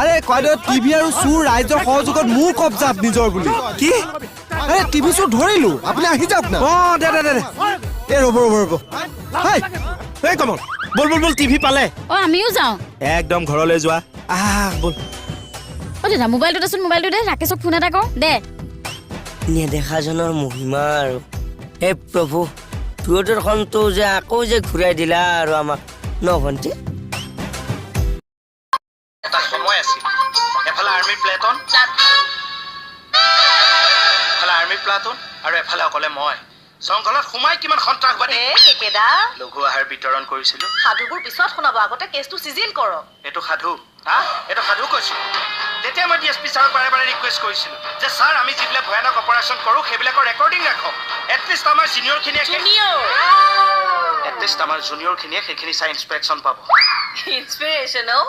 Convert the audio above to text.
আৰে কয়দৌ, টিভি আৰু চুৰ ৰাইজৰ সহযোগত মোৰ কব্জাত নিজৰ বুলি। কি? আৰে টিভি চুৰ ধৰিলো, আপুনি আহি যাওক না। অ, দে দে দে দে। এ ৰ'ব ৰ'ব ৰ'ব, হাই। এই কমল, ব'ল ব'ল ব'ল, টিভি পালে। অ, আমিও যাওঁ। একদম ঘৰলৈ যোৱা, আহ ব'ল। অ দেউতা, মোবাইলটো দেচোন, মোবাইলটো দে, ৰাকেশক ফোন এটা কওঁ দে। নেদেখাজনৰ মহিমা আৰু। হে প্ৰভু, দূৰদৰ্শনটো যে আকৌ যে ঘূৰাই দিলা আৰু আমাক ন ভণ্টি? এটা সময় আছিল, এফালে আৰ্মি প্লেটন, এফালে আৰ্মি প্লাটুন আৰু এফালে অকলে মই জংঘলত সোমাই কিমান সন্ত্ৰাসবাদী কেকেদা লঘু আহাৰ বিতৰণ কৰিছিলো। সাধুবোৰ পিছত শুনাব, আগতে কেছটো চিজিল কৰক। এইটো সাধু? হা, এইটো সাধু কৈছো? তেতিয়া মই ডি এছ পি ছাৰক বাৰে বাৰে ৰিকুৱেষ্ট কৰিছিলো যে ছাৰ, আমি যিবিলাক ভয়ানক অপাৰেশ্যন কৰোঁ সেইবিলাকৰ ৰেকৰ্ডিং ৰাখক, এটলিষ্ট আমাৰ ছিনিয়ৰখিনিয়ে, জুনিয়ৰ। এটলিষ্ট আমাৰ জুনিয়ৰখিনিয়ে সেইখিনি চাই ইনস্পেকশ্যন পাব। ইনস্পিৰেশ্যন অ।